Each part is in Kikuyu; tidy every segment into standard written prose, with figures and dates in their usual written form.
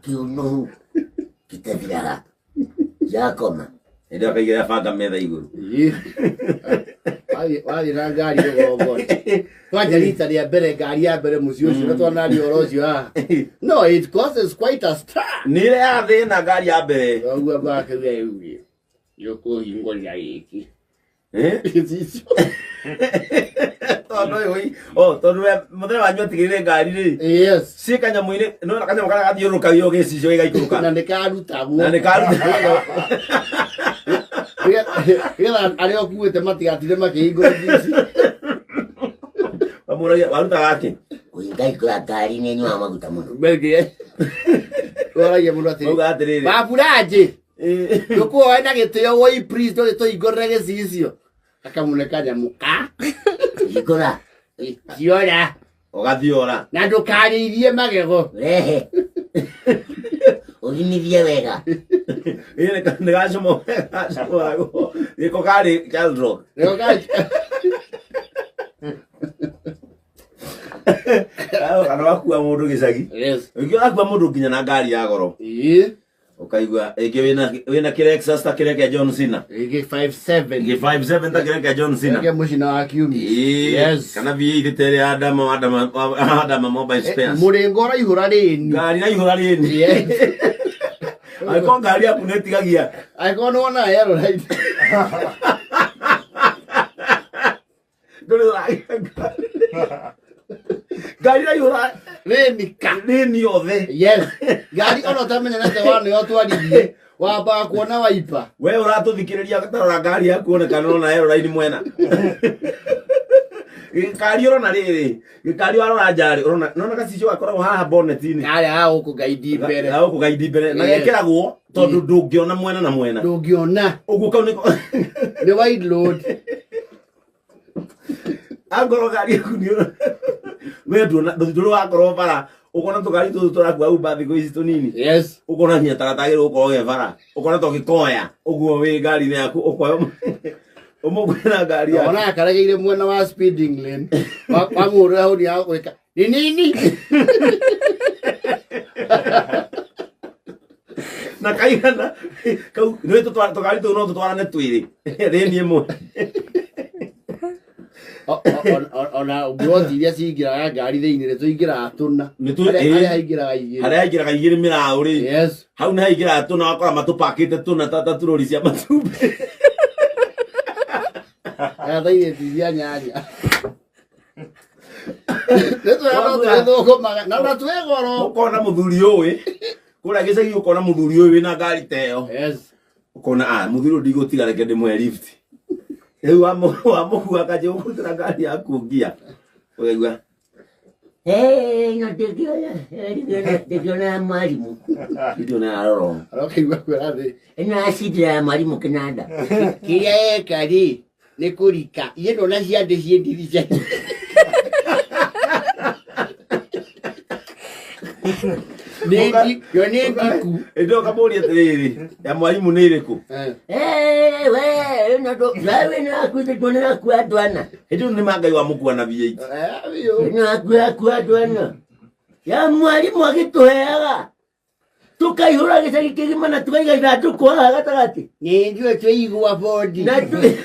Kĩũnũhu gĩtathiraga. Yakoma. Hĩndĩ ĩyo akaigĩrĩra banga metha igũrũ. Ĩĩ. Wathiĩ na ngari rũgongo twanja rita rĩa mbere ngari ya mbere mũciĩ ũcio na twanaria ũhoro ũcio haha no it causes quite a stir. Nĩ ĩrehaga thĩna ngari ya mbere. Ũguo mbakauga rĩu nĩũkũhingũrĩra gĩkĩ. Eh? Gĩcicio. Tondũ ũyũ oh, tondũ we mũthenya wanyu atigĩrĩre ngari rĩ. Yes. Ciĩ kanyamũ-inĩ, nĩwona kanyamũ karĩa gathiũrũrũkagio gĩcicio gĩgaikũrũka. Na nĩkarutagwo. Na nĩkarutagwo. Nĩgetha arĩa ũkuĩte matigatinde makĩhingũra gĩcicio. Wamũragia warutaga atĩ? Kũhingahingũra ngari nĩ ĩnyuaga maguta mũno. Mbere Waragia mũndũ atĩrĩ. Mauga atĩrĩrĩ. Baburaji. Eh. Ndũkuoe na gĩtĩo woi please ndũgĩtũhingũrĩre gĩcicio. Akamũne kanyamũ ka. Hingũra. Ciora. Ũgathiora. Na ndũkarĩithie magego. Rehe. Ũgimithie wega. Ĩ nĩ gacomo gacomoragwo. Gĩko karĩ Charles Rock. Nĩko Kana wakua mũndũ gĩcagi. Yes. Ũngĩ wakua mũndũ nginya na ngari ya goro. Ĩĩ. Ũkaigua ĩngĩ wĩna kĩrexus ta kĩrĩa kĩa John Cena. Ĩngĩ 57. Ĩngĩ 57 ta kĩrĩa kĩa John Cena. Ĩngĩ mũcina wa kiumia. Ĩĩ. Yes. Kana V8 ta ĩrĩa ya Adama Adama Adama mobile spares. Mũrĩngo ũraihũra rĩni. Ngari iraihũra rĩni. Yes. Angĩkorwo ngari yaku nĩ ĩtigagia Angĩkorwo nĩ wona yellow light. Ndũrĩ ũragĩa ngari. Ngari iraihũra Rĩni ka. rĩni yothe. Yes. Ngari ona ũtamenyerete wa nĩyo ũtwarithie. Wambaga kuona waipa. We ũratũthikĩrĩria tarora ngari yaku one kana ũrona yellow line mwena. Gĩkari ũrona rĩrĩ, gĩkari warora nja rĩ, ũrona nona gacicio gakoragwo haha bonnet-inĩ. Karĩa ga gũkũ ngaindi mbere. Ga gũkũ gaindi mbere. Na Yes. gekĩragwo tondũ ndũngĩona mwena na mwena. Ndũngĩona. Ũguo kau nĩko Nĩ wide load. Angorwo ngari yaku nĩ we nduona ndũrĩ wakorwo bara ũkona tũgari tũtũ tũrakua Uber thikũ ici tũnini. Yes. Ũkona nginya ta gatagĩrĩirwo gũkorwo ge bara ũkona ta ũgĩkoya ũguo wĩ ngari-inĩ yaku ũkoya ũmũkue na ngari yaku. Ona karegeire mwena wa speeding lane. Wamũhũrĩra hũni ya gwĩka. Ni nini? Na kaigana kau nĩ tũgari tũu no tũtwarane twĩrĩ rĩni ĩmwe. Ona mburoti iria cingĩraga ngari thĩinĩ nĩ tũingĩraga tũna. Ĩĩ. Harĩa haingĩraga igĩrĩ. Harĩa haingĩraga igĩrĩ mĩraũ rĩ. Yes. Hau nĩ haingĩraga tũna wakora matũpakĩte tũna ta turori cia matumbĩ. Kana tha irĩti iria nyanya. Nĩ twega no twĩthũkũmaga na na twĩ goro. Ũkona mũthuri ũĩ kũrĩa gĩcagi ũkona mũthuri ũyũ wĩna ngari ta ĩyo. Yes. Ũkona ah mũthuri ũyũ ndigũtiga reke ndĩmũhe lift. Rĩu wamũkua akanjia gũkũrutĩra ngari yaku ngia. Ũkaigua Hey, no ndingĩona ya mwarimũ. Ndingĩona ya roro. Arokaigua kwĩra thĩ. Ĩno yacindĩra ya mwarimũ kĩnanda. Kĩrĩa eka rĩ nĩ kũrika. Iye ndona ciande ciĩ ndirica. Nĩ yo nĩ ndiku. Ĩndĩ ũkamũria atĩrĩrĩ ya mwarimũ nĩ ĩrĩkũ? Eh. Hey, we, ĩno ndũ, we ĩno yaku ndĩkuona yaku andũ ana. Hĩndĩ ĩyo nĩ ma Ngai wamũkua na V8. Eh, biũ. Ĩno yaku yaku andũ ana. Ya mwarimũ agĩtũheaga. Tũkaihũra gĩcagi kĩgima na tũkaiga ithandũkũ haha gatagatĩ. Nĩ njũĩ twĩigua bodi. Na tũ-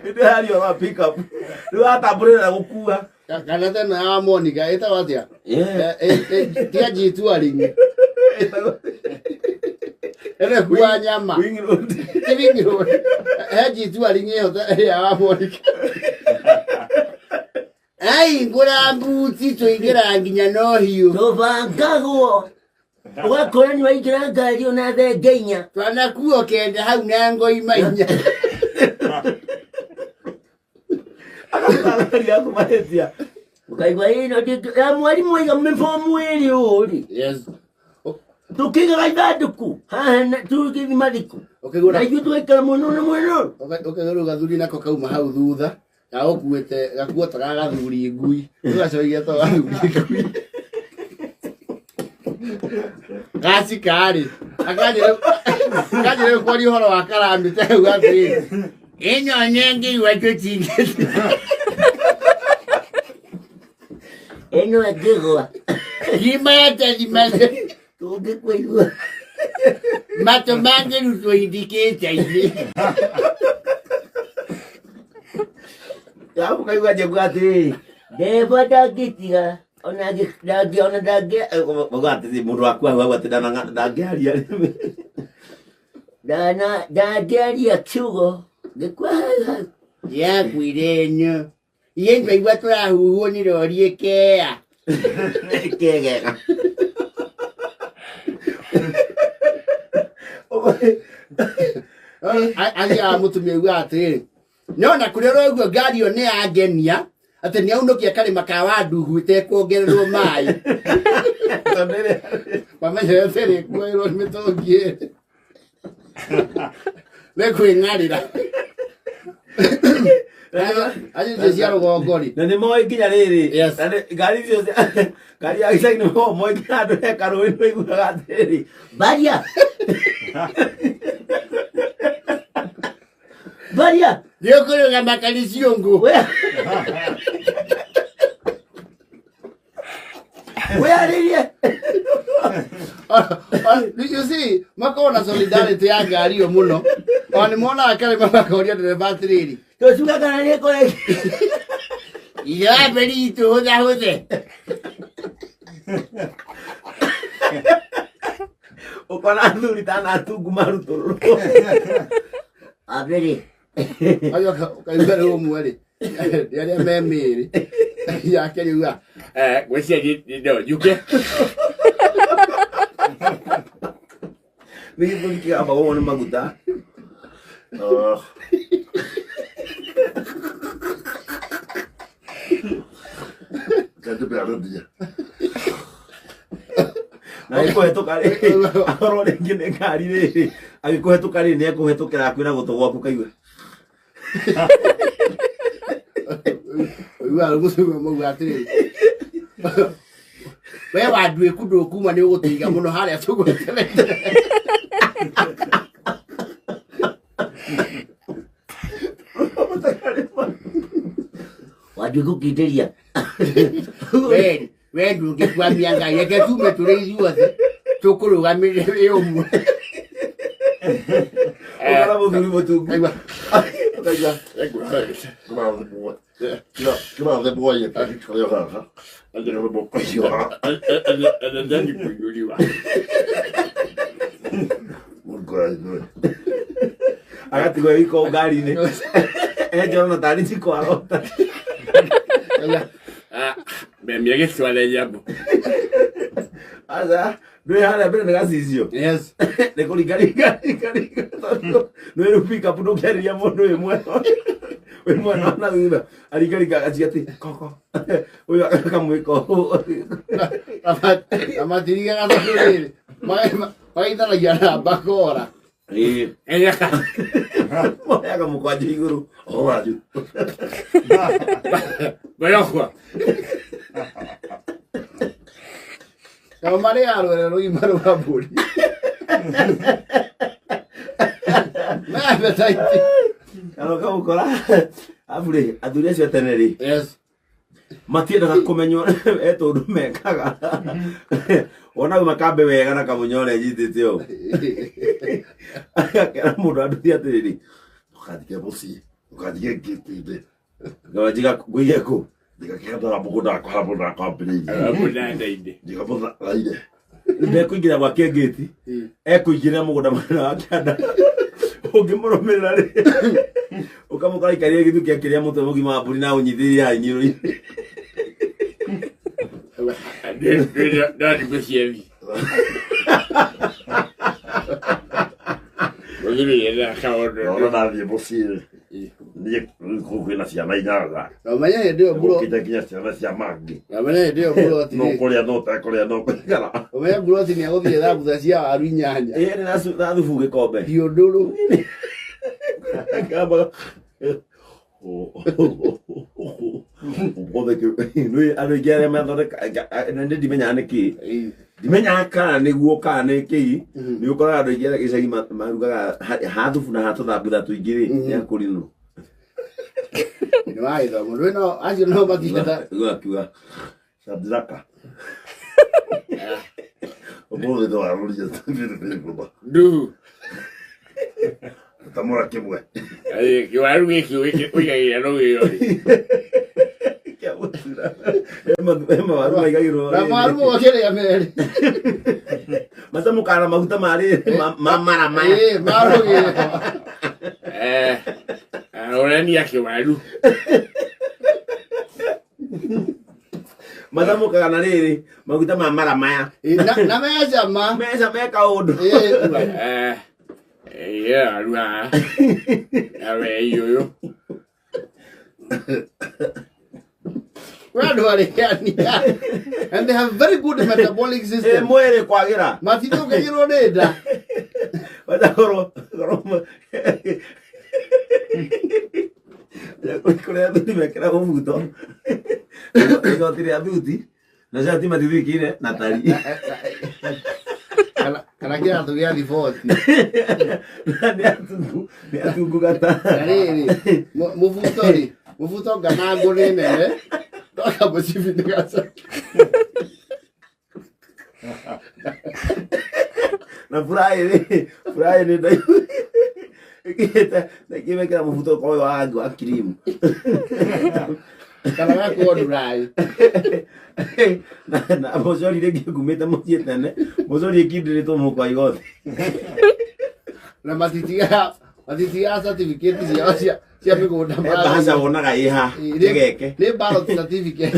Hĩndĩ ĩyo yario wa pick up. Rĩu atambũrĩra gũkua. Kana tena ya Monica ĩtagwo atĩa? Yeah. Eh, eh, eh, tiga G2 ringi. Ĩrekuwa nyama. Wing road. Ti wing road. He G2 ringi ĩyo ya Monica. Ai, ngũra mbuti tũingĩra nginya no hiũ. Tũbangagwo. Ũgakora nĩ waingĩra ngari ona thenge inya. Twanakuo kenda hau na ngoima inya. Akaruta ngari yaku mahĩtia. Ũkaigua ĩno ndingĩ- ya mwarimũ aiga mĩbomu ĩrĩ ũũ rĩ. Yes. Tũkĩigaga ithandũkũ haha na tũgĩthima thikũ. Ũkĩgũra Na ithuĩ tũgaikara mwena ũyũ na mwena ũyũ. Ũkĩgũra gathuri nako kauma hau thutha gagũkuĩte gakuo ta ga gathuri ngui ũgacoigia ta gathuri ngui gacikarĩ akanjĩra kwaria ũhoro wa karamĩte auga atĩrĩrĩ ĩno nĩngĩigua tũtingĩ Ĩno ĩngĩgwa. Gimata gimata. Tũngĩkũigua. Matũ mangĩrutwo indicate-inĩ. Alafu kaigua njengua atĩrĩrĩ Ndereba ndangĩtiga ona ndangĩ ona ndangĩ mauga atĩrĩrĩ mũndũ waku hau hau atĩ ndangĩaria. Ndana ndangĩaria kiugo ngĩkua hau hau. Yakuire ĩno. Iye twaigua tũrahuhwo nĩ rori ĩkea. Kegega. Athiaga mũtumia augaga atĩrĩrĩ, nĩona kũrĩa ũraigua ngari ĩyo nĩ yangenia atĩ nĩ aunũkia karĩma ka wanduhu ĩtekuongererwo maĩ. Mamenyerete rĩkuoerwo nĩ mĩtũngi ĩrĩ. Nĩ kwĩng'arĩra. Acio cia rũgongo rĩ. Na nĩ moĩ nginya rĩrĩ. Yes. Na ngari icio ngari ya gĩcagi nĩ moĩ nginya andũ he karũĩ nĩ maiguaga atĩrĩrĩ. Baria. Baria. Nĩ ũkũrũgama kariciũngũ. We. Wĩarĩrie. You see, makoragwo na solidarity ya ngari ĩyo mũno. Ona nĩ monaga karĩma makoria ndereba atĩrĩrĩ. Tũcuka kana nĩ kũrĩ. Ithe wa mberi itũ hũthahũthe. Ũkona athuri tana atungu marutũrũrwo. Ambere. Ajoka ũkaigua rĩu ũmwe rĩ, nĩ arĩa me mĩĩrĩ yake rĩuga ngwĩciria no njuke. Nĩ gĩthũri kĩgamba ũguo nĩ maguta. Oh. Na agĩkũhetũka rĩ, akorwo rĩngĩ nĩ ngari rĩ, agĩkũhetũka rĩ, nĩ ekũhetũkĩra akwĩra gũtũ gwaku kaigua. Ũiguaga mũthuri mauga atĩrĩrĩ, we wanduĩku ndũkuma nĩ ũgũtũiga mũno harĩa tũgweterete. Wanjui gũkindĩria. We we ndũngĩkwamia Ngai, reke tume tũrĩ ithuothe tũkũrũgamĩrĩre wĩ ũmwe. Ũkona mũthuri mũtungu. Kaigua kaigua Agatigwo e wika ngari-inĩ. Enjoro na tarĩ njiko arota. Memia gĩcware jambo. Aca, ndwĩ harĩa mbere nĩ gacicio. Yes. Nĩ kũringaringa ringaringa tondũ nĩ rĩu pick up ndũngĩarĩria mũndũ wĩ mwena wĩ mwena na thutha aringaringa agaciga atĩ koko ũyũ akamwĩka ũũ. Na matirigaga tondũ rĩrĩ magaithanagia na mbakora. Ĩĩ. Moyaga mũkwanjũ igũrũ o wanju. Nao marĩaga rwere rũgima rwa mbũri. Me appetite. Kana ũkamũkora arabu rĩ athuri acio a tene rĩ Yes. matiendaga kũmenywo e tũndũ mekaga wona uma kambe wega na kamũnyore nyitĩte ũũ agakera mũndũ anduthi atĩrĩrĩ Ndũkathike mũciĩ, ndũkathike ngĩti-inĩ. njiga ngũige kũ Ndigakĩhandara mũgũnda wakwa harĩa mũgũnda wakwa wambĩrĩirie. Njiga mũtharaire. Ndekũingĩra gwake ngĩti ekũingĩrĩra mũgũnda mwena wa kĩanda ũngĩmũrũmĩrĩra rĩ ũkamũkora aikarĩire gĩthukĩ akĩrĩa mũtwe mũgima wa mbũri na ũnyitĩrĩire haha iniũrũ-inĩ. Ona ndathiĩ mũciĩ niĩ kũu kwĩna ciana inyanya. Na ũmenye hĩndĩ ĩyo mburo Gũkĩte nginya ciana cia mangĩ. na ũmenye hĩndĩ ĩyo mburoti No rĩ kũrĩa no ũtekũrĩa no kũigana. ũmenye mburoti nĩ egũthiĩ thambutha cia waru inyanya. Ĩĩ na na thubu gĩkombe. Hiũ ndũrũ. Kamba andũ aingĩ arĩa mathondeka na nĩ ndimenyaga nĩ kĩĩ ndimenyaga kana nĩguo kana nĩ kĩĩ nĩ ũkoraga andũ aingĩ arĩa gĩcagi marugaga ha thubu na ha tũthambutha tũingĩ rĩ nĩ akũrinũ. Nĩ wagĩthomo ndũĩ no acio no matienda Akiuga Shadraka. Ũmũthĩ twarũria biribiri. Nduhu. Tamũra kĩmwe. Kĩwaru gĩkĩ ũigagĩrĩra rũgĩo rĩ. Kĩa mũtura. He mawaru maigagĩrwo Na maru makĩrĩa merĩ. Macamũkaga na maguta ma rĩrĩ ma mara maya. Ĩĩ, marũgĩo. Ũrenia kĩwaru. Macamũkaga na rĩrĩ maguta ma mara maya. Ĩĩ, na mecama. Meca me kaũndũ. Ĩĩ. Ĩĩ waru haha. Na wei ũyũ. Kwĩ andũ arĩania. And they have very good metabolic Ĩ system. mwĩrĩ kwagĩra. Matithũkagĩrwo nĩ nda. Wachagorwo kũrĩa athuri mekĩra mũbuto igoti rĩa thuti na cati matithikire na tari. Kana kĩratũ gĩa thiboti. Na nĩ atungu nĩ atungu gata. Na rĩrĩ, mũbuto rĩ, mũbuto nganangũ nĩ nene. No kamũcibi nĩ gaceke. Na furahi rĩ furahi nĩ ndaihu ĩkĩte ĩkĩmekĩra mũbuto ũkorwo wĩ wa rangi wa kirimu. Kana gakondurai. Na mũcori rĩngĩ ngumĩte mũciĩ tene mũcori ĩkindĩrĩtwo mũhuko wa igoti. Na matitigaga certificate ciao cia mĩgũnda Mbahaca wonaga ĩha Ĩĩ, geke. Nĩ ballot certificate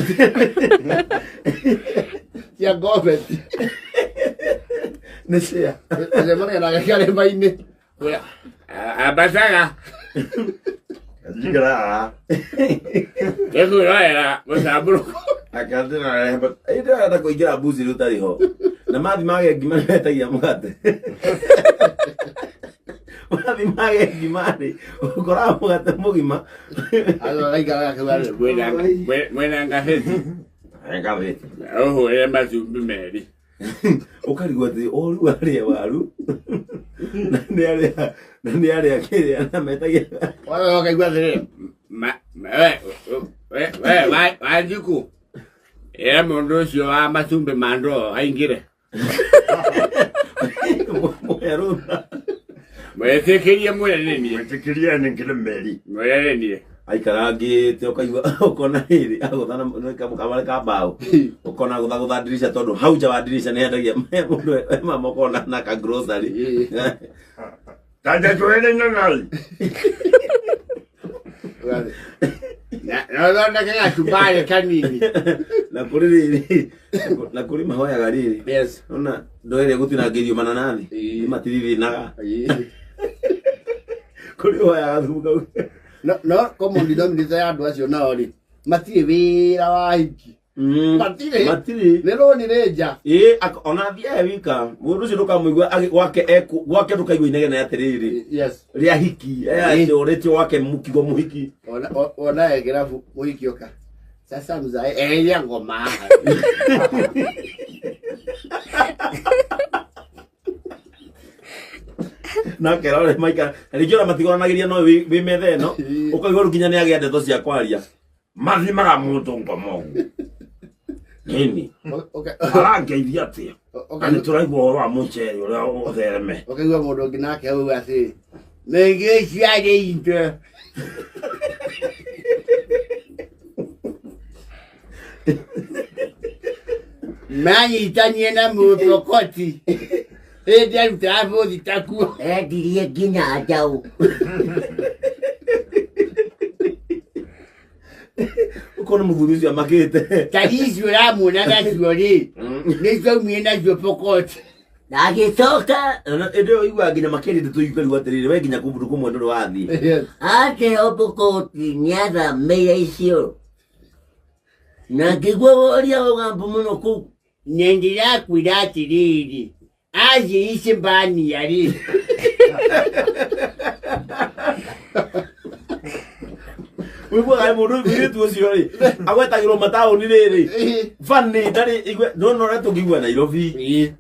cia government. Nĩ cia. Ũcemanagia nake karĩma-inĩ. Ambacaga. Njikara haha. Nĩkwĩrorera mũcambũrũko. Ndĩrenda kũingĩra mbuci rĩu ũtarĩ ho. Na mathi mage ngima nĩmetagia mũgate. Mathi mage ngima rĩ ũkoraga mũgate mũgima. Andũ magaikara gakiuga rĩ, Mwĩna ngathĩti. Ngathĩti. Ũhũrĩre matumbĩ merĩ. Ũkarigwo atĩ o rĩu arĩa waru na nĩ arĩa na nĩ arĩa kĩrĩa na metagia. Wewe ũkaigua atĩrĩrĩ, We Wanjikũ. Ĩra mũndũ ũcio wa matumbĩ ma ndoo aingĩre. Mwerũtha. Mwĩtĩkĩrie mwĩre niĩ. Mwĩtĩkĩrie ningĩre meri. Mwĩre niĩ. Aikarangĩte ũkaigua ũkona rĩrĩ agũtha na kamũkamare ka mbaũ ũkona agũthagũtha ndirica tondũ hau nja wa ndirica nĩ hendagia mũndũ e mama ũkona na ka grocery. Tanja twĩrĩ na nai. ũgathiĩ. Na ũthondeke gacumbari kanini. Na kũrĩ rĩrĩ na kũrĩ mahoyaga rĩrĩ. Yes. Ona ndoo ĩrĩa ĩgũtinangĩrio mananathi Ĩĩ. nĩ matirithinaga. Ĩĩ. Kũrĩ ũhoyaga thumu kau. No common denominator ya andũ acio nao rĩ, matirĩ wĩra wa hiki. Matirĩ. Matirĩ. Nĩ rũni rĩ nja. Ĩĩ ona athiaga wika mũndũ ũcio ndũkamũigua gwake gwake ndũkaigua inegene atĩrĩrĩ. Yes. Rĩa hiki orĩtio wake mũkigo mũhiki. Ona ekĩra mũhiki ũka. Sasa mzae eheria ngoma haha. Na kera ũrĩa maikara na rĩngĩ ona matigoranagĩria no wĩ metha ĩno ũkaigua rĩu nginya nĩ agĩa ndeto cia kwaria. Mathimaga mũndũ ngoma ũguo. Nini? Arangeithia atĩa? Na nĩ tũraigua ũhoro wa mũcere ũrĩa ũthereme. Ũkaigua mũndũ ũngĩ nake auga atĩrĩ, mĩngĩ ciarĩ indo. Manyitanie na mũpokoti. Hĩndĩ arutaga bũthi takuo. Endirie nginya njaũ. Ũkona mũthuri ũcio amakĩte. Ta icio ũramuona nacio rĩ, nĩciaumire nacio pokoti. Na agĩcoka Ĩndĩ ĩyo ũiguaga nginya makĩria ndeto ũkarigwo atĩrĩrĩ we nginya kũndũ kũmwe ndũrĩ wathiĩ. Yes. ateo Pokoti nĩathamĩire Isiolo. Na ngĩigua woria ũgambo mũno kũu. Na ndĩrakwĩra atĩrĩrĩ, athiĩ Icembania rĩ, Ũiguaga mũndũ mũirĩtu ũcio rĩ agwetagĩrwo mataũni rĩrĩ bani ndarĩ igue no no ũrĩa tũngĩigua Nairobi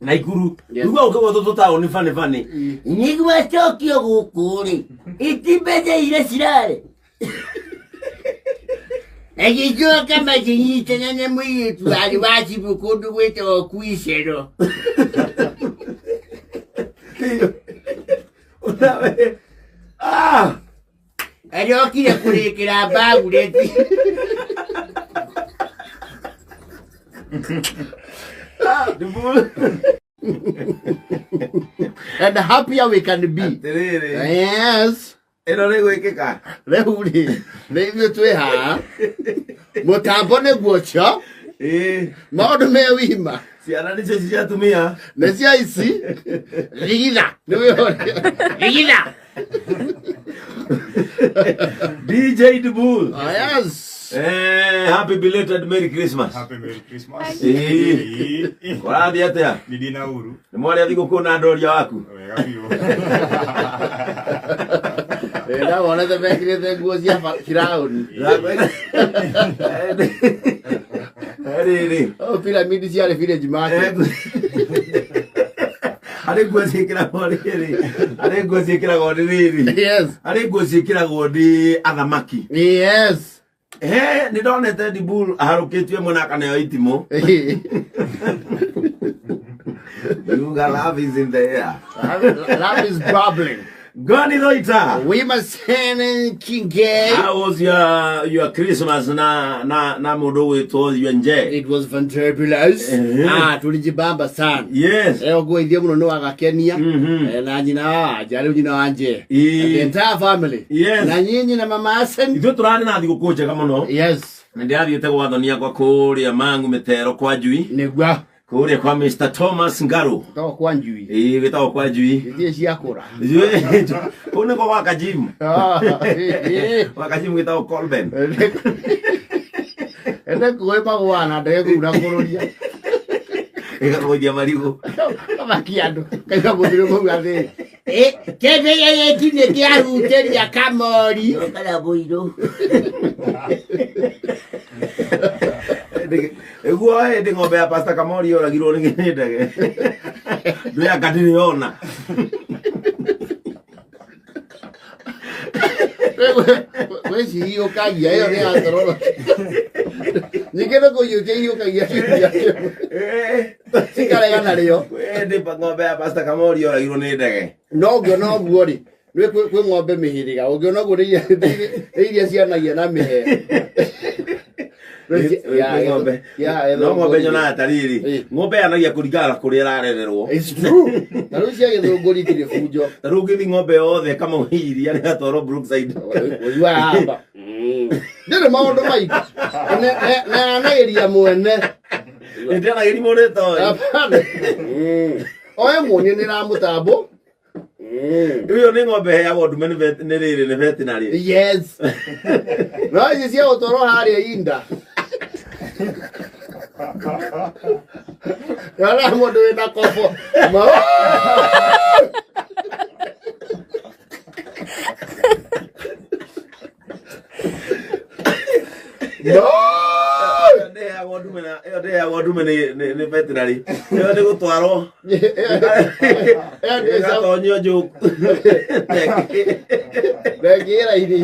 Naikuru Yes. ũiguaga ũkĩgwetwo tũtaũni bani bani. Nĩguo acokio gũkũ rĩ, iti mbeca iria cirarĩ. Agĩcoka makĩnyitana na mũirĩtu warĩ wa cibũ kũndũ gwĩtagwo Kuicero. Unawe. Ah! Arokire kũrĩkĩra mbagureti. Ah, Dibul. And happier we can be. Atĩrĩrĩ. Yes. Ĩno nĩ gwĩkĩka. Rĩu rĩ, nĩ ithuĩ twĩ haha. Mũtambo nĩguo ũcio. Ĩĩ. Maũndũ me wima. Ciana nĩcio cia atumia. Nĩ cia ici. Rigitha. Nĩ wĩhore. Rigitha. DJ Dibul. Ah, yes. Eh, happy belated Merry Christmas. Happy Merry Christmas. Ĩĩ. Ĩĩ. Ũrathiĩ atĩa? Nĩ ndina uru. Nĩ mwarĩa thigũkũ na ndoria waku? Wega biũ. Ndawonete mekĩrĩte nguo cia Firaũni. Rĩrĩ. Oh, pyramid ciarĩ village market. Harĩ nguo ciĩkĩragwo rĩrĩ. Harĩ nguo ciĩkĩragwo nĩ rĩrĩ. Yes. Harĩ nguo ciĩkĩragwo nĩ athamaki. Yes. He, nĩ ndonete Dibul aharũkĩtio ĩmwe na akaneo itimũ. Yuga love is in the air. Love is bubbling. Goni Loita. We must send King Gay. How was your Christmas na mũndũ ũgwĩtwo Ywenje? It was fantabulous. Eh. Ah, tulijibamba sana. Yes. Eh, ũguo ithuĩ mũno nĩ wagakenia. Mhm. Eh, na nyina wa Anja, rĩu nyina wa Nje. Ĩĩ. And the entire family. Yes. Na nyinyi na mama Asen. Ithuĩ tũrarĩ na thigũkũ njega mũno. Yes. Nĩ ndĩrathiĩte gwa thoni akwa kũrĩa Mang'u mĩtero kwa Njui. Nĩguo. Kũrĩa kwa Mr. Thomas Ngaru. Toka kwa Njui. Ĩĩ wĩtagwo kwa Njui. Ithiĩ ciakũra. Kũu nĩkuo gwa Kajimu. Ah, eh, eh. Gwa Kajimu gĩtagwo Colben. Ene kũĩ magũa na ndege kũu na kũrũria. Ĩgakũgũithia marigũ. Kamakia andũ. Kaigua mũthiro kũu atĩ. Kĩndũ gĩkĩ nĩ kĩahutĩria kamori. Kana mũirũ. Ĩguo hĩndĩ ng'ombe ya Pastor Kamori yoragirwo nĩ ndege. Ndũyanga ndĩrĩ yona. Gwĩcihiũkagia ĩyo nĩ ya tororo. Ningĩ nĩ kũhiũkia ihiũkagia kiuria kĩmwe. Cikarega narĩo. Hĩndĩ ng'ombe ya Pastor Kamori yoragirwo nĩ ndege. No ũngĩona ũguo rĩ, nĩ kwĩ ng'ombe mĩhĩrĩga. Ũngĩona ũguo nĩ iria cianagia na mĩhĩa. Kwĩ ng'ombe. No ng'ombe nyonaga ta rĩrĩ. Ng'ombe yanagia kũringana na kũrĩa ĩrarererwo. It's true. Na rĩu cia gĩthũngũri itirĩ bunjo. Ta rĩu ũngĩthiĩ ng'ombe yothe Kamau iria rĩgatwarwo Brookside. Ũiguaga hamba. Ndĩrĩ maũndũ maingĩ. Na yanagĩria mwene. Nĩndĩanagĩria mũndũ ĩtoĩ. Hapana. Oe muonie nĩ ramũtambo. Ĩyo nĩ ng'ombe heagwo ndume nĩ rĩrĩ nĩ veterinary. Yes. No ici cia gũtwarwo harĩa inda. Yona mũndũ wĩna kobo. No. Ndĩheagwo ndume na ĩyo ndĩheagwo ndume nĩ veterinary. Ĩyo nĩ gũtwarwo. Ĩgatonyio njũku. Ndengĩra-inĩ.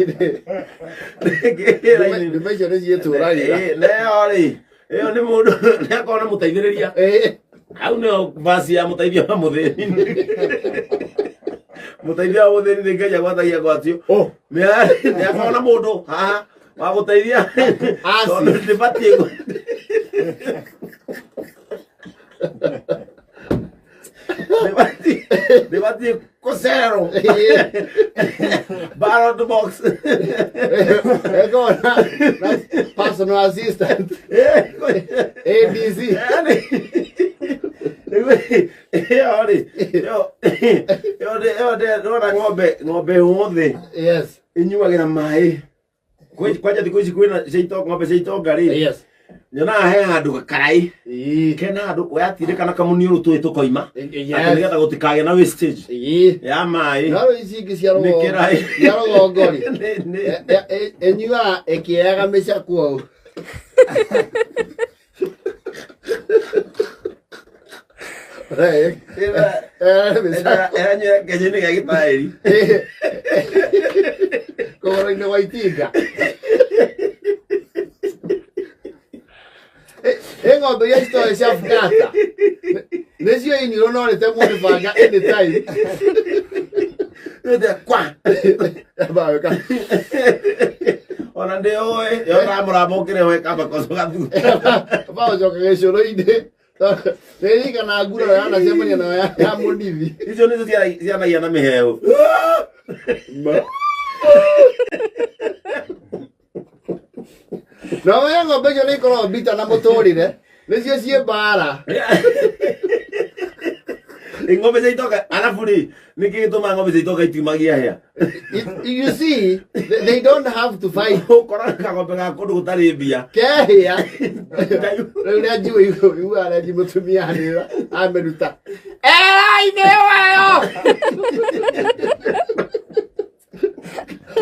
Ndengĩra-inĩ. Ndume icio nĩ ciĩtũragĩra. Neo rĩ, ĩyo nĩ mũndũ nĩ akorwo na mũteithĩrĩria. Hau nĩyo basi ya mũteithia wa mũthĩni. Mũteithia wa mũthĩni nĩ Ngai agwatagia gwatio. Nĩ akorwo na mũndũ haha wa gũteithia. Tondũ ndĩbatiĩ ndĩbatiĩ kũcererwo. Ballot box. Eko na personal assistant. ABC. Ĩyo rĩ, ĩyo ndĩrona ng'ombe yothe. Yes. Ĩnyuagĩra maĩ. Kwanja thikũ ici kwĩna cia ng'ombe cia itonga rĩ. Yes. Nyonaga he handũ gakarai. Kena handũ wayatindĩka na kamuniũrũ tũĩ tũkoima. Atĩ nĩgetha gũtikagĩe na wastage. Ya maĩ. No rĩu ici ingĩ cia Nĩ rũgongo. kĩraĩ. Cia rũgongo rĩ. Ĩnyuaga ĩkĩaga mĩcakwo ũũ. Ĩranyuĩra kĩnyinĩ gĩa gĩtaĩri. Kũgũrũ-inĩ gwa itinga. Ĩ ng'ombe iria citoĩ cia bukata nĩcio iniũrũ no rĩtemwo nĩ banga anytime. Ĩte kwa. Yambaga Ona ndĩũĩ, yona mũramũkĩre we kamba koco gathutha. bagocoka gĩcũrũ-inĩ nĩririkana nguraro yanacemania nayo ya mũnithi. Icio nĩcio cianagia na mĩhehu. No we ng'ombe icio nĩ ikoragwo mbita na mũtũrĩre nĩcio ciĩ mbara. Ĩ ng'ombe cia itoka, arabu rĩ, nĩkĩ gĩtũmaga ng'ombe cia itoka itiumagia hĩa? You see, they don't have to fight. Ũkoraga kang'ombe ga kũndũ gũtarĩ mbia. Kehĩa rĩu rĩa njiũ iguaga rĩa nji mũtumia anĩrĩra amĩruta erainĩ wayo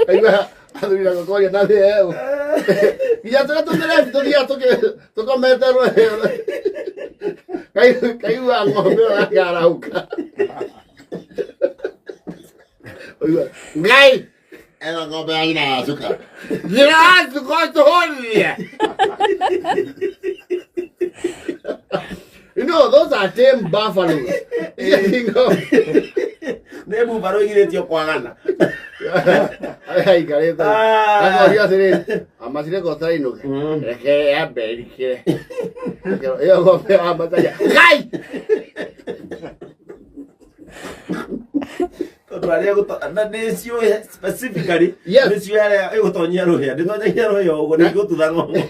aigua athuri na gũkoria na thĩ nginya tũrĩa tũmĩrebi tũthiaga tũkomete rwĩo kaigua ng'ombe ĩyo yakarahũka. Aigua, Ngai ĩno ng'ombe ya nyina ya cuka nyina wa cuka ũtũhũrithie. You know, those are tame buffaloes. Icio ti ng'ombe. Nĩ mbumbarũ igirĩtio kwagana. Aikarĩte. Akoria atĩrĩrĩ, amacire ko ũtarainũka. Reke yambe ĩrikĩre. Ĩyo ng'ombe yambatagia. Ngai Tondũ arĩa na nĩciũĩ specifically, Yes. nĩciũĩ harĩa ĩgũtonyia rũhĩa. Ndĩtonyagia rũhĩa ũguo, nĩ igũtutha ng'ombe.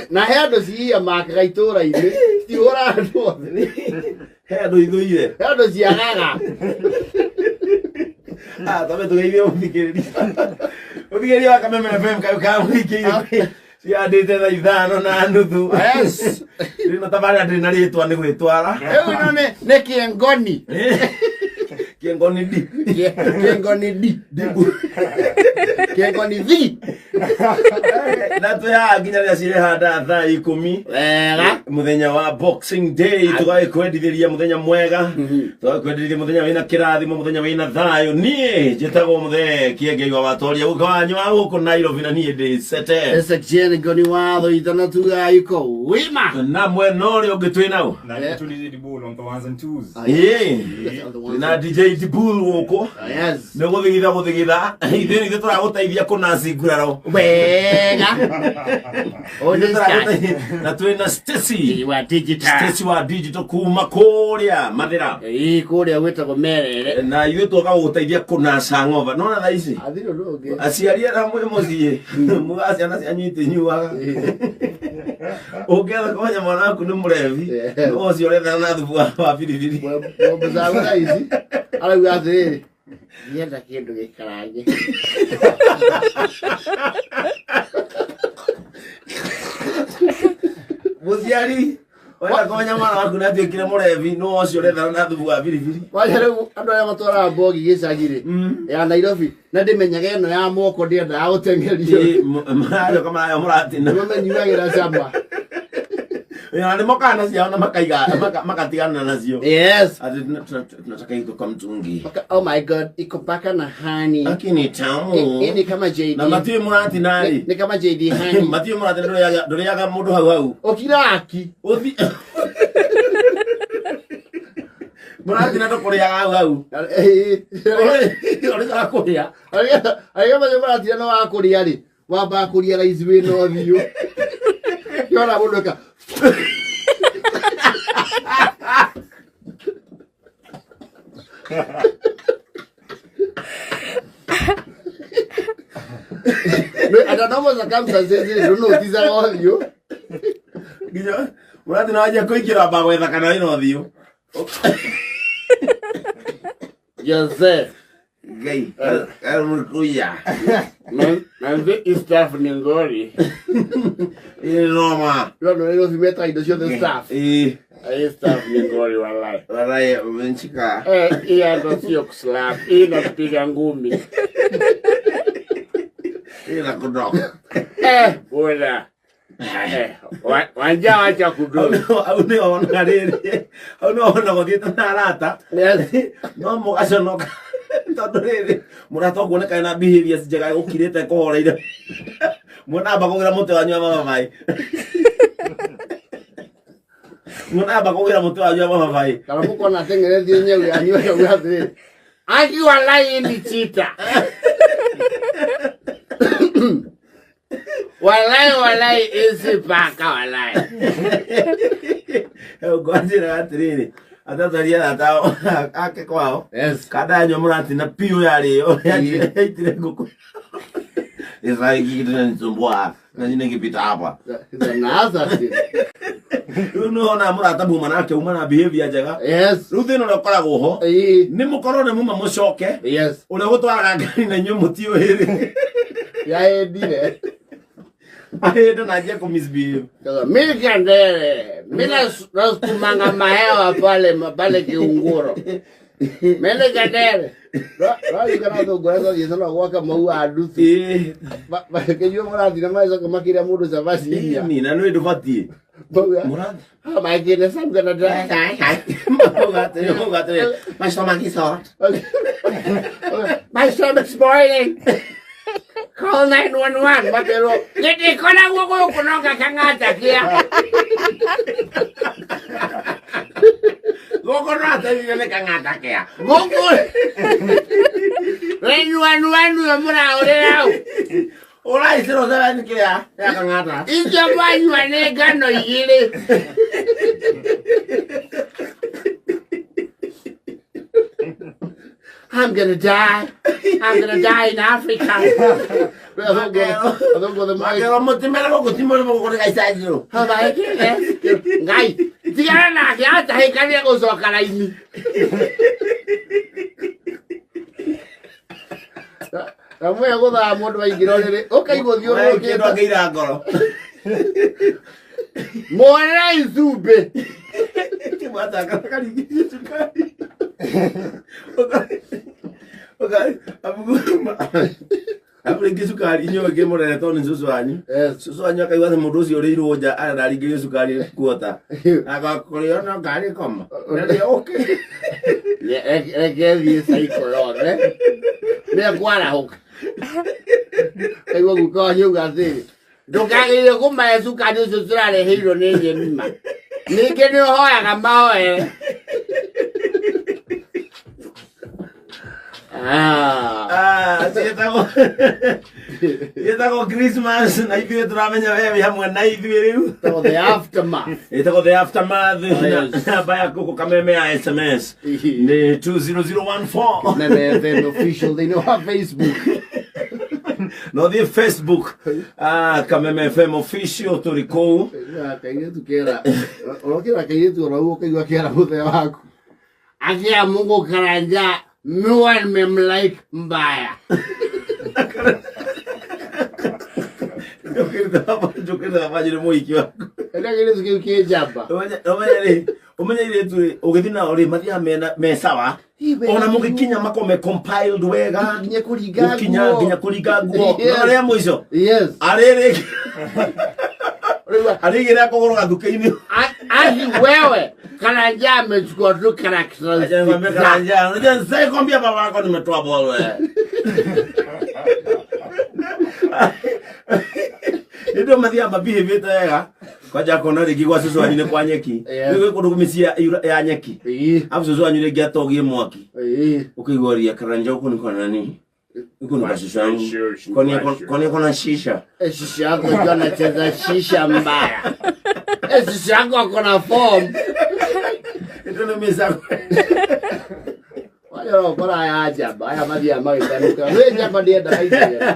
Na he andũ ciia makaga itũũra-inĩ, citihũraga andũ othe. He andũ ithũire. He andũ ciagaga. Ah, twambe tũgeithie mũthikĩrĩria. Mũthikĩrĩria wa Kameme FM kayũ ka mũikĩire ciandĩte thaa 5:30. Yes. Rĩu na tabarĩra ndĩrĩ na rĩtwa nĩ gwĩtwara. Rĩu ĩno nĩ kĩengoni. Kĩengoni D. Kĩengoni D. Kĩengoni V. Na twĩ haha nginya rĩrĩa cirehanda thaa 10. Wega. Mũthenya wa Boxing Day tũgagĩkwendithĩria mũthenya mwega, tũgagĩkwendithĩria mũthenya wĩna kĩrathimo, mũthenya wĩna thayũ. Niĩ njĩtagwo mũthee Kĩengei wa Watoria gũka wanyu wa gũkũ Nairobi na niĩ ndĩ Sete. Section ngoni watho ithano tugaga iko wima. Na mwena ũrĩa ũngĩ twĩ nao Na nitulize Dibul on the ones and twos. Ĩĩ na DJ Dibul gũkũ Yes. nĩ gũthigitha gũthigitha ithuĩ nithuĩ tũragũteithia kũnaci nguraro. Wega. Ithuĩ tũragũteithia- na twĩ na Stacy wa digital. Stacy wa digital kuma kũrĩa Mathĩra. Ĩĩ kũrĩa gwĩtagwo Merere. Na ithuĩ twoka gũgũteithia kũnaca ng'ombe nona thaa ici Athiri ũndũ ũngĩ. aciari arĩa mwĩ mũciĩ muga ciana cianyu itinyuaga ũngĩetha kũmenya mwana waku nĩ mũrebi Yeah. no ũcio ũrethana na thubu wa biribiri. Ng'ombe za thaa ici arauga atĩrĩrĩ, Ndienda kĩndũ gĩkarange. Mũciari wenda kũmenya mwana waku nĩ atuĩkire mũrebi no ũcio ũrethana na thubu wa biribiri. Kwanja rĩu andũ arĩa matwaraga mbogi gĩcagi rĩ ya Nairobi na ndĩmenyaga ĩno ya moko ndĩendaga gũteng'erio. Mararĩoka marayo mũratina. Nĩmamenyuagĩra cama. Na nĩ mokaga nacio na makaiga makatigana nacio. Yes. Ati tunataka iko kwa mtungi. Oh my God, iko paka na honey. Lakini tamu. Hii ni kama JD. Na matiũĩ mũratina rĩ. Ni kama JD honey. Matiũĩ mũratina ndũrĩaga mũndũ hau hau. Ũkiraki. Ũthi mũratina ndũkũrĩaga hau hau. Ũrĩkaga kũrĩa. Arĩa macio maratina no wakũrĩa rĩ, wambaga kũria raici wĩna ũthiũ. Kĩona mũndũ eka. Under normal circumstances, ndũnoticaga ũthiũ. Nginya mũratina wanjia kũingĩra wambaga gwetha kana wĩna ũthiũ. Jose. Ngai karũkuya. Manze staff ni ngori. Ĩ noma. Rĩu andũ Nairobi metaga indo ciothe staff. Ĩ Hii staff ni ngori wallahi. wallahi umenishika. Hii hata sio kuslap. Hii inapiga ngumi. Ĩ na kũndoka. Bora. Wanja wacha kudoka. Hau nĩ ona rĩrĩ. Hau nĩ ona gũthiĩte na arata. Yes. No mũgaconoka. Tondũ rĩrĩ mũrata ũkuoneka ena behaviors njega gũkirĩte kũhoreire. Mwanamba kũgĩra mũtĩ wanyu wa mababaĩ. Mũnamba kũgĩra mũtĩ wanyu wa mababaĩ. Kana mũkona ateng'eretie nyau yanyu akauga atĩrĩrĩ, Aki walai ni chita. Walai walai isi paka walai. Ngwanjĩraga atĩrĩrĩ atatwaria arata ao ake kwao. Yes. Kada yanyua mũratina piũ yarĩo yaitire ngũkũ. Sasa hiki kitu kinanisumbua na nini nikipita hapa. Naza si. Rĩu nĩwona mũrata muma nake uma na behavior njega. Yes. Rĩu thĩna ũrĩa ũkoragwo ho Ĩĩ. nĩ mũkorwo nĩ muma mũcoke Yes. ũrĩa gũtwaraga ngari na inyuĩ mũtiũĩ rĩ Yaendire. ahĩndĩ na anjie kũ misbehave. Sasa, Mimi kandere, mimi nasukumanga mahewa pale pale kiunguro. Mimi kandere. Rarikana thũngũra twathiĩte na gwaka mau a nduthi. Ĩĩ. Makĩnyua mũrathi na macoka makĩrĩa mũndũ cabaci inya. Ĩni, na nĩ ndũbatiĩ. Mauga, Mũrathi. Oh my goodness, I'm gonna die. Mauga atĩrĩ, mauga atĩrĩ, my stomach is hot. My stomach's boiling. Call 911. Makerwo, Gĩtikoragwo gũkũ no gakang'ata kĩa. Gũkũ no ateithio nĩ kang'ata kĩa. Gũkũ. 911 ũyũ mũrahũrĩra hau. Ũraicĩrwo seven kĩrĩa ya kang'ata. Icio mwanyua nĩ ngano igĩrĩ. I'm gonna die. I'm gonna die in Africa. athũngũ othe Makerwo mũtimere gũkũ ti mũrimũ gũkũ nĩ gaicanjirũ. Oh my goodness. Ngai, tigana nake atahĩkania gũcoka raini. na mwea gũthaa mũndũ aingĩra ũrĩrĩ ũkaigua Kĩndũ thiũrũrũkĩte angĩira ngoro. Muonere itumbĩ. Kĩmwatanga karingithie cukari. Abu rĩngĩ cukari inyuĩ ĩngĩ mũrere tondũ nĩ cũcũ wanyu. Yes. Cũcũ wanyu akaigua atĩ mũndũ ũcio ũrĩirwo nja araringĩrio cukari kuota. Agakũrĩo no ngari koma. Okay. Reke thiĩ cycle yothe. Nĩekwarahũka. Kaigua guka wanyu auga atĩrĩ Ndũkagĩrĩire kũmahe cukari ũcio tũrareheirwo nĩ Jemima. Ningĩ nĩ ũhoyaga mahoere. Ah. Ah, ciĩtagwo Christmas na ithuĩ tũramenya we wĩ hamwe na ithuĩ rĩu. So the aftermath. Ĩtagwo the aftermath Oh, yes. na namba ya gũkũ kameme ya SMS nĩ 20014. Meme FM official thĩinĩ wa Facebook. No thiĩ Facebook, Kameme FM official tũrĩ kũu. Kairĩtu kera ũrokĩra kairĩtu orau ũkaigua kera mũthee waku. Akia Mungu Karanja, miwa nimemlike mbaya. Njũkĩrĩte baba nĩ mũhiki waku. Ĩrĩa kairĩtu kĩu kĩ njamba. Ũmenye rĩ, ũmenye irĩtu rĩ, ũgĩthiĩ nao rĩ, mathiaga mena me sawa. Ona mũgĩkinya makorwo me compiled wega. Nginya kũringa Gũkinya nguo. nginya kũringa nguo. Yes. No rĩa mũico. Yes. Arĩ rĩ Rĩu arĩigĩrĩra kũgũrũ gathukĩ-inĩ. Aki wewe Karanja amechukua tu Acha nikwambie characteristics. Karanja, unajua sasa kwambia baba yako nimetoa ball wewe. Ndio mathiaga mabihĩvĩte wega kwanja kona rĩngĩ gwa cũcũ wanyu nĩ kwa nyeki. Yes. Rĩu gwĩ kũndũ mĩciĩ ya nyeki. Ĩĩ. Alafu cũcũ wanyu rĩngĩ atogie mwaki. Ĩĩ. Ũkaigua ria Karanja huku ni kwa nani? Huku ni kwa shushu yangu. Kwani ako na shisha? Shisha yako ikiwa anacheza shisha mbaya. Shisha yako ako na form. Ndio nĩ mĩca. Waya ũrokora aya njamba aya mathiaga magĩtanuka. Nĩ njamba ndĩendaga inegene.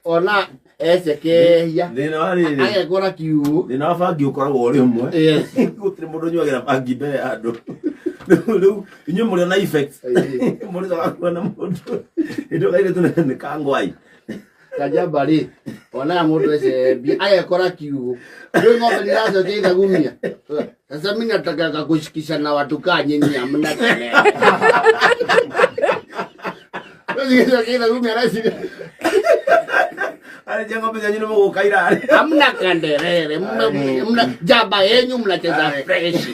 Ona ecekehia Thĩna wa rĩrĩ. agekora kiugũ. Thĩna wa bangi ũkoragwo ũrĩ ũmwe. Yes. Gũtirĩ mũndũ ũnyuagĩra bangi mbere ya andũ. Rĩu inyuĩ mũrĩ na effects. Ĩĩ. Mũrĩ coka kuona mũndũ. Hĩndĩ ĩyo kairĩtu nĩ kangwai. Kanjamba rĩ ona mũndũ ecembia agekora kiugũ. Rĩu ng'ombe nĩiracokia ithagumia. Sasa mimi nataka kushikisha na watu kaa nyinyi hamna kelele. Rĩu cigacokia ithagumia reciria. Arĩnja ng'ombe cianyu nĩ mũgũkaira arĩ. Hamna kanderere, mna jaba yenyu mnacheza fresh.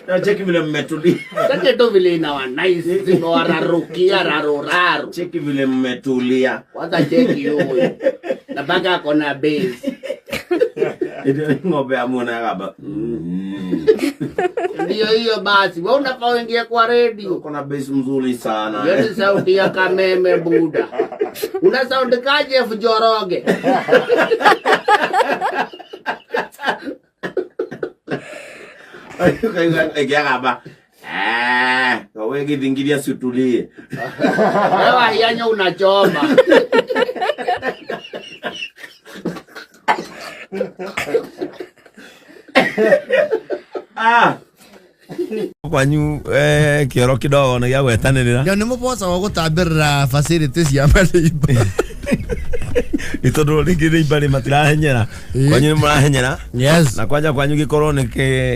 Na cheki vile mmetulia. Sasa tu vile inawa nice, zimewararukia raruraru. Cheki vile mmetulia. Kwanza cheki huyu. Na mpaka ako na base. Ĩndĩ ng'ombe ya muona yagamba. Ndio hiyo basi. Wewe unafaa uingie kwa radio. Uko na bass mzuri sana. Hiyo ni sauti ya Kameme buda. Una sound kaje Jeff Njoroge? Ĩngĩagamba. We githingiria siutulie. Wewe hianyo unachoma. Kwanyu kĩoro kidogo nĩ gĩa gwetanĩrĩra. Nĩ mũboca wa gũtambĩrĩra facility cia maneiba. Nĩ tondũ rĩngĩ neighbor rĩ matirahenyera. Kwanyu nĩ mũrahenyera. Yes. Na kwanja kwanyu gĩkorwo nĩ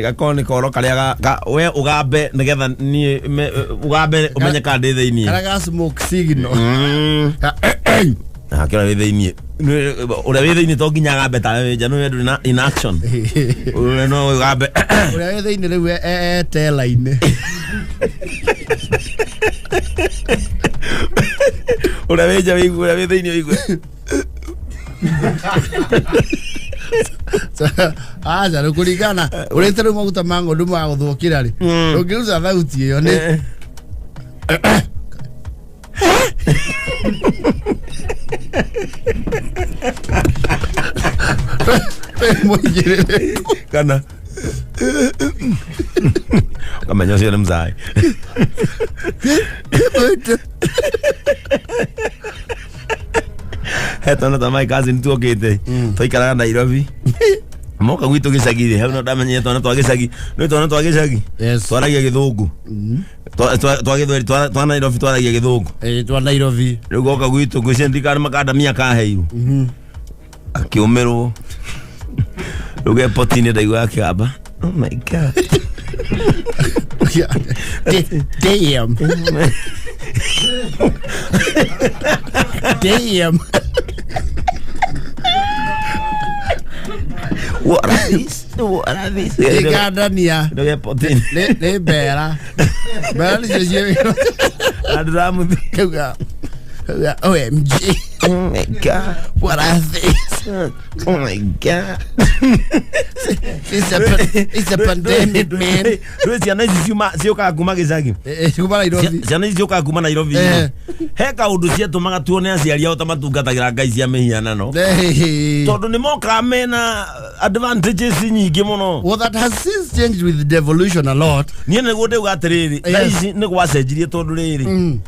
gakorwo nĩ koro karĩa we ũgambe nĩgetha niĩ ũgambe ũmenye kana ndĩ thĩiniĩ. Karĩa ga smoke signal. Na kĩrĩa wĩ thĩiniĩ. Ũrĩa wĩ thĩiniĩ to nginya agambe tawe wĩ nja, nĩ ndũrĩ na in action. Ũrĩa no ũgambe. Ũrĩa wĩ thĩiniĩ rĩu e tela-inĩ. Ũrĩa wĩ nja wĩigue, ũrĩa wĩ thĩiniĩ wĩigue. Aca rĩu kũringana ũrĩte rĩu maguta ma ng'ondu ma gũthũkĩra rĩ, ũngĩruta thauti ĩyo nĩ mũigĩrĩrĩku kana ũkamenya ũcio nĩ mzai. He twana twa my cousin tuokĩte twaikaraga Nairobi moka gwitũ gĩcagi rĩ, hau no ndamenyire twana twa gĩcagi nĩ twana twa gĩcagi twaragia gĩthũngũ twa gĩthweri twa Nairobi twaragia gĩthũngũ twa Nairobi rĩu goka gwitũ ngwĩciria ndirikana makandamia kaheirwo akĩũmĩrwo rĩu ge poti-inĩ ndaigua akĩgamba oh my God. Damn. Damn. What are these? What are these? Igandania. Nĩ mbera. Mbera nĩcio ciĩ. Andũ Kauga. OMG. Oh my God. What are these? Oh my God. It's a pandemic, man. Rĩu ciana ici ciũkaga kuma gĩcagi. Kuma Nairobi. Ciana ici ciũkaga kuma Nairobi. He kaũndũ ciatũmaga tuone aciari ao ta matungatagĩra ngai cia mĩhianano. Tondũ nĩ mokaga mena advantages nyingĩ mũno. Well, that has since changed with devolution a lot. Niĩ nĩguo ndauga atĩrĩrĩ, thaa ici nĩ gwacenjirie tondũ rĩrĩ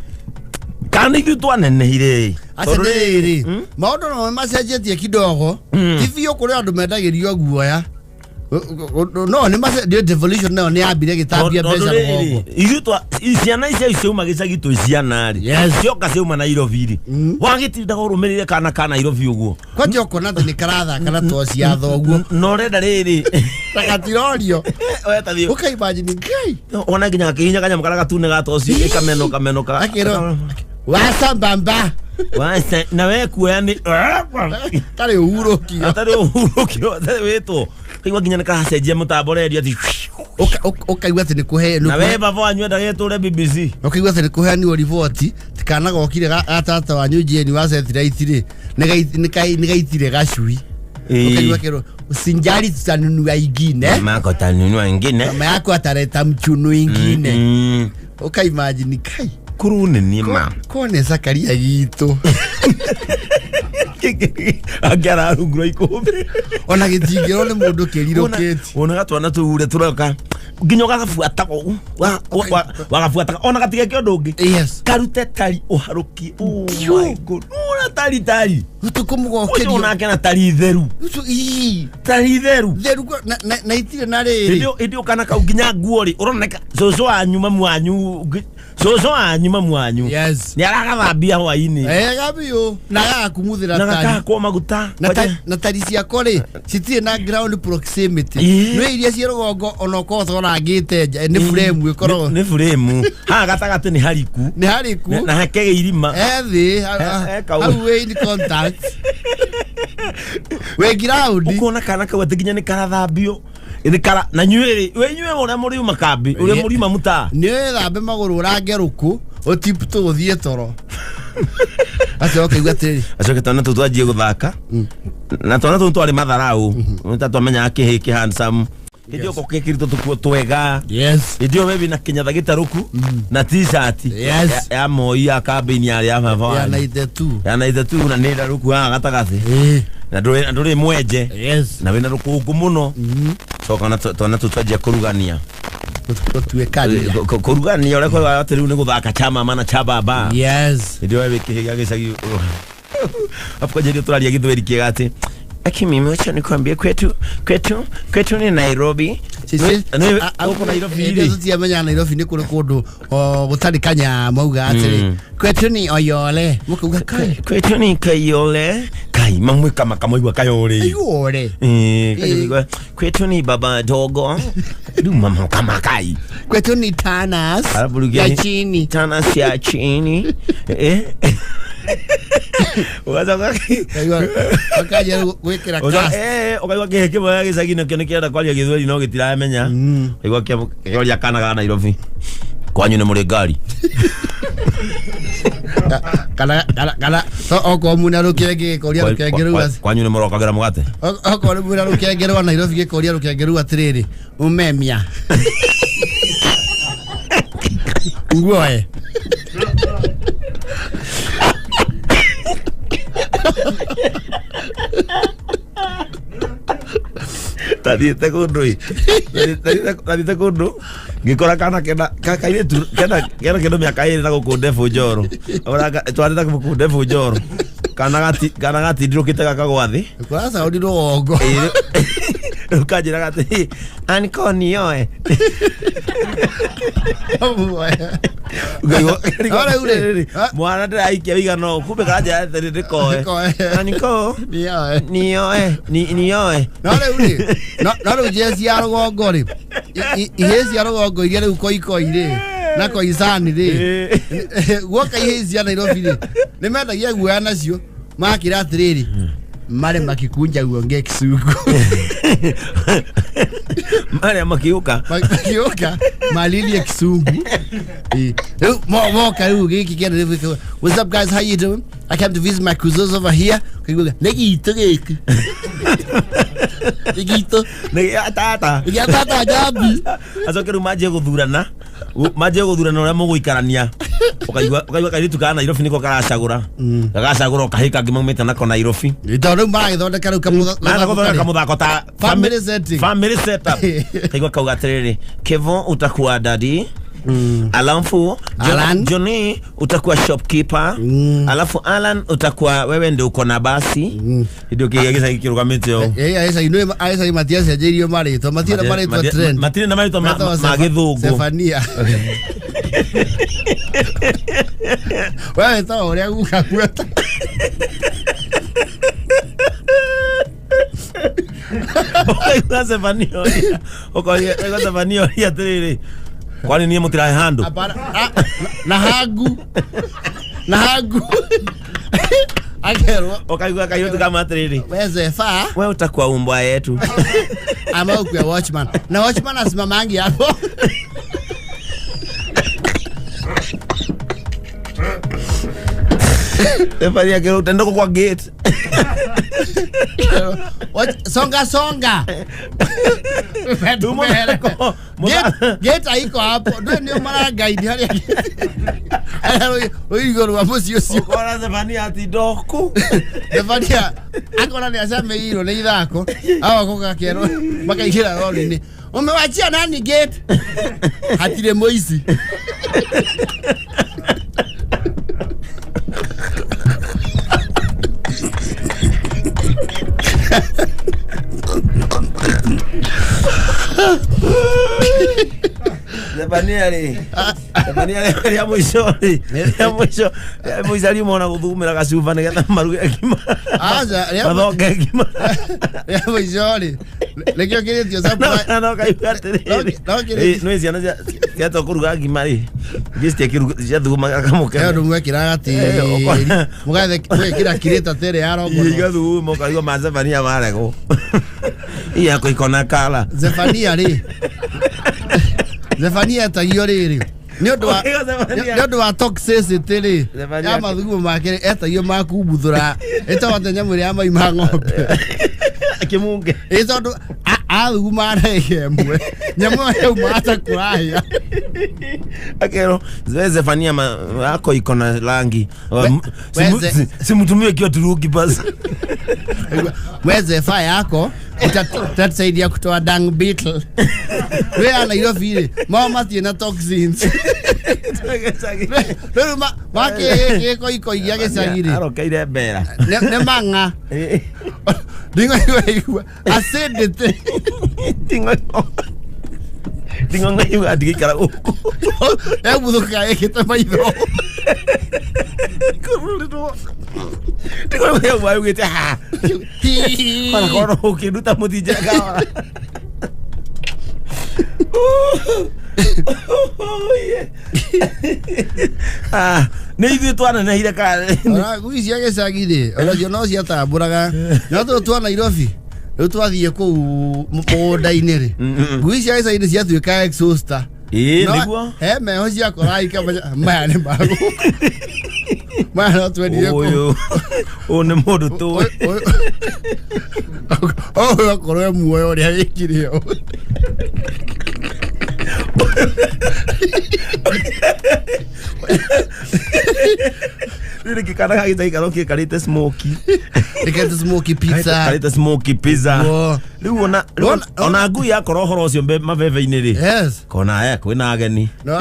kana ithuĩ twanenehire atĩrĩrĩ maũndũ no macenjetie kidogo ti biũ kũrĩ andũ mendagĩrio guoya no nĩ devolution nayo nĩ yambire gĩtambia mbeca rũgongo. Ithuĩ ciana icio ciauma gĩcagi twĩ ciana rĩ cioka ciauma Nairobi rĩ wagĩtindaga ũrũmĩrĩire kana ka Nairobi ũguo kwanja ũkona atĩ nĩ karathaka na toci ya thoguo na ũrenda rĩrĩ na gatirorio ũkaimagine Ngai ona nginya gakĩhinya kanyamũ karĩa gatune ga toci ĩkamenoka menoka akĩrwo wasambamba wasa na we kuoya nĩ tarĩ ũhurũkio atarĩ ũhurũkio atarĩ wĩtwo kaigua nginya nĩ karacenjia mũtambo redio ati ũkaigua atĩ nĩ kũhe na we baba wanyu endaga ĩtũre BBC ũkaigua atĩ nĩ kũheanirwo riboti kana gokire ga tata wanyu Jane wa satellite rĩ nĩ gaitire gacui ũkaigua kĩrwo usinjali tutanunua ingine mama yako atanunua ingine mama yako ataleta mchunu ingine ũkaimagine kai kuru nĩ ma kone Zakaria gitũ angĩara rungu rwa ikũmbĩ ona gĩtingĩrwo nĩ mũndũ kĩrirũkĩtie wonaga twana tũu ũrĩa tũroka nginya ũgagabuataga wagabuataga ona gatigeke ũndũ ũngĩ yes karute tari ũharũkie oh my God nona tari tari ũtukũ mũgokĩrio ũcio onake na tari theru tari theru theru na itirĩ na rĩrĩ hĩndĩ ĩyo kana kau nginya nguo rĩ ũroneka cũcũ wanyu mamu wanyu cũcũ wanyu mamu wanyu yes nĩ aragathambia hwainĩ wega biũ na agagakumuthĩra na tari gakahakwo maguta na tari ciakwa rĩ citirĩ na ground proximity nĩ iria ciĩ rũgongo ona ũkorwo torangĩte nja nĩ frame ĩkoragwo nĩ frame haha gatagatĩ nĩ hariku nĩ hariku na hakege irima ethĩ hau wĩ in contact wĩ ground ũkona kana kau atĩ nginya nĩ karathambio nĩ kara na nyuĩ we nyuĩ ũrĩa mũriuma kambĩ ũrĩa mũriuma mũtaa nĩ wĩthambe magũrũ ũrange rũkũ ũtiptũ ũthiĩ toro. Acoke uga atĩrĩrĩ. Acoke twana tũu twanjie gũthaka. Na twana tũu twarĩ matharau. Ta twamenyaga kĩhĩ kĩ handsome. Hĩndĩ ĩyo gũkĩkĩrĩtwo tũkuo twega. Yes. Hĩndĩ ĩyo webi na kĩnyatha gĩtarũku na t-shirt Yes. ya Moi ya kambĩini yarĩ ya baba Ya wanyu. 92. Ya 92 na nĩ ndarũku haha gatagatĩ. Na ndũrĩ mwenje. Yes. Na wĩna rũkũngũ mũno. Coka na twana tũu twanjia kũrugania. Gũtuĩkania. Kũrugania ũrĩa kwauga atĩ rĩu nĩ gũthaka cha mama na cha baba. Yes. Hĩndĩ ĩyo wewe kĩhĩ gĩa gĩcagi. Hapo kwa jeri tũraria gĩthweri kĩega atĩ Aki mimi wacha nikwambie kwetu ni Nairobi. Huko Nairobi ile. Tutiamenya Nairobi ni kuri kundu gutari kanya mauga atiri. Kwetu ni Oyole. Mukauga kai. Kwetu ni Kayole. Kai mamwe kama kama Kayole. Kayole. Eh, kwetu ni baba dogo. Du mama kama kai. Kwetu ni Tanas. Ya chini. Tanas ya chini. Eh. Wakaja gwikira cast. Ukaigua kĩhĩ kĩmwe gĩa gĩcagi nakĩo nĩkĩrenda kwaria gĩthweri no gĩtiramenya. Ukaigua kĩoria kana ga Nairobi. Kwanyu nĩ mũrĩ ngari. Kana so okorwo mwĩna rũkenge gĩkoria rũkenge rũu. Kwanyu nĩ mũrokagĩra mũgate. Okorwo mwĩna rũkenge rwa Nairobi gĩkoria rũkenge rũu atĩrĩrĩ, umemia. Nguoe. Tathiĩte kũndũ ĩ. Tathiĩte kũndũ ngĩkora kana kena kairĩtu kena kĩndũ mĩaka ĩrĩ na gũkũ Ndebu Njoro. Twarĩ na gũkũ Ndebu Njoro. Kana gatindirũkĩte gakagwa thĩ. Kũra saudi rũgongo. Rĩu kanjĩraga atĩ anko nioe. Mwana ndĩraikia wĩigana ũũ kumbe karanjĩra atĩ ndĩkoe. Anko nioe nioe. No rĩu rĩ, no rĩu njĩra cia rũgongo rĩ, ihĩĩ cia rũgongo iria rĩu koikoi rĩ na koicani rĩ, guoka ihĩĩ cia Nairobi rĩ, nĩ mendagia guoya nacio makĩra atĩrĩrĩ, mare makikunja uongee Kisugu. Mare makiuka. Makiuka malili ya Kisugu. Moka rĩu gĩkĩ kĩenda rĩu. What's up guys, how you doing? I came to visit my cousins over here. Nĩ gitũ gĩkĩ. Nĩ gitũ. Nĩ gĩa tata. Nĩ gĩa tata Njambi. Acoke rĩu manjie gũthurana. Manjie gũthurana ũrĩa mũgũikarania. Ukaigua kairĩtu ka Nairobi nĩko karacagũra. Gagacagũra kahĩ kangĩ maumĩte nako Nairobi. Tondũ rĩu maragĩthondeka rĩu kamũthako mũthako ta family setting. Family setup. Kaigua kauga atĩrĩrĩ, Kevo utakuwa daddy. Alafu Alan. Johnny utakuwa shopkeeper. Alafu Alan utakuwa wewe ndio uko na basi. Ndio kigagisa kikirugamite yo. Aisa Matias ajerio marĩtwa. Matirĩ na marĩtwa trend. Matirĩ na marĩtwa ma gĩthũngũ. Stefania. Wewe ta ũrĩa guka gweta. Ukaigua Stefania. Ukaigua Stefania atĩrĩrĩ. Kwani niĩ mũtirahe handũ? Na hangu. Na hangu. Akerwo. Ukaigua kairĩtu kama atĩrĩrĩ. We Zefa. We utakuwa umbwa yetu. Ama ukuwa watchman. Na watchman asimamangi hapo. Stefania kerwo utendoko kwa gate. Songa songa. Gate haiko hapo. Ndio ndio mara guide hali. Oigo rwa mucio cio. Ukora Stefania ati ndoku. Stefania akora ni acemeirwo nĩ ithako. Awa gũgakerwo makaingĩra rori-inĩ. Umewachia nani gate? Hatirĩ mũici. Stefania rĩ, Stefania rĩ, rĩa mũico rĩ, rĩa mũico, rĩa mũico riuma ona gũthugumĩra gacuba nĩgetha maruge ngima. Aca, rĩa mathonge ngima. Rĩa mũico rĩ, nĩkĩo kĩrĩtio surprise. No kaigua atĩrĩrĩ, nĩ ciana ciatua kũruga ngima rĩ, ingĩ ciathugumaga kamũkebe. He ũndũ mwekĩraga tĩri, mũgekĩra kirĩta ta ĩrĩa ya rongono. Igathuguma ũkaigua ma Stefania maregwo. Hii yako iko na kala. Zefania rĩ. Zefania etagio rĩrĩ. Nĩ ũndũ wa Ũgĩgacemania. nĩ ũndũ wa toxicity rĩ Cemania ya mathugumo make rĩ etagio makumbuthũra ĩtagwo atĩa nyamũ ĩrĩa ya mai ma ng'ombe Kimunge. Ĩ tondũ athuguma ndagĩka ĩmwe nyamũ ĩyo yauma ta kũrahĩa. Akero Zefania yako iko na rangi. Weze- Simtumie kiwa turuki basi. Wezefa yako itatusaidia kutoa dung beetle. We a Nairobi rĩ mao matirĩ na toxins. Rĩu makĩgĩkoikoi gĩa gĩcagi rĩ Arokeire mbera. nĩ mang'a nding'oigua acidity. Nding'ong'aiga ndigĩikara gũkũ. Yaguthũka ĩkĩte maitho. Nding'ong'aiga yugĩte ha. Ona korwo ũkĩnduta mũtinja kahora. Ah, nĩ ithuĩ twanenehire kana Ona ngui cia gĩcagi rĩ onacio no ciatambũraga no tũrũ twa Nairobi rĩu twathiĩ kũu mũgũnda-inĩ rĩ ngui cia gĩcagi nĩ ciatuĩka exhauster. Ĩĩ No, nĩguo. he meho ciakora ikamenya maya nĩ magũ maya no twendire kũ Ũyũ ũyũ nĩ mũndũ tũĩ. Ũyũ akorwo e muoyo ũrĩa wĩkire ũũ. Rĩrĩ gĩkana ga gĩcagi karokire karĩte smoky. Ĩkĩte smoky pizza. Karĩte smoky pizza. Wo. Rĩu ona rĩu ona ngui yakorwo ũhoro ũcio mabebe-inĩ rĩ. Yes. Kona aya kwĩna ageni. No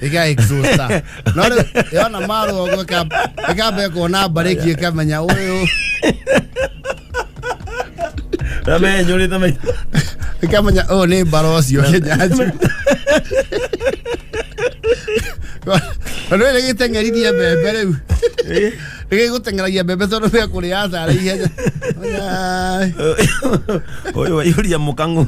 ĩka exhauster. No rĩu yona marũgongo ĩkamba ĩkona mbarĩki ĩkamenya ũyũ Na menyũrĩte maitho. ĩkamenya ũyũ nĩ mbara ũcio kĩnyanju. Tondũ rĩrĩ gĩteng'erithie mbembe rĩu nĩgĩgũteng'eragia mbembe tondũ mekũrĩa acarĩ ihenya. Onyai. Ũyũ waiyũria mũkang'ũ.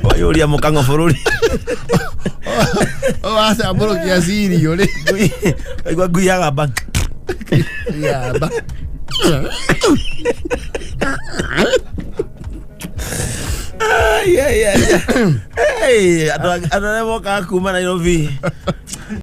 Waiyũria mũkang'ũ bũrũri. Ũyũ wacambũrũkia cirio rĩ. Waigua ngui yagamba. Yamba. Ai, ai, ai. Hey, andũ arĩa mokaga kuma Nairobi.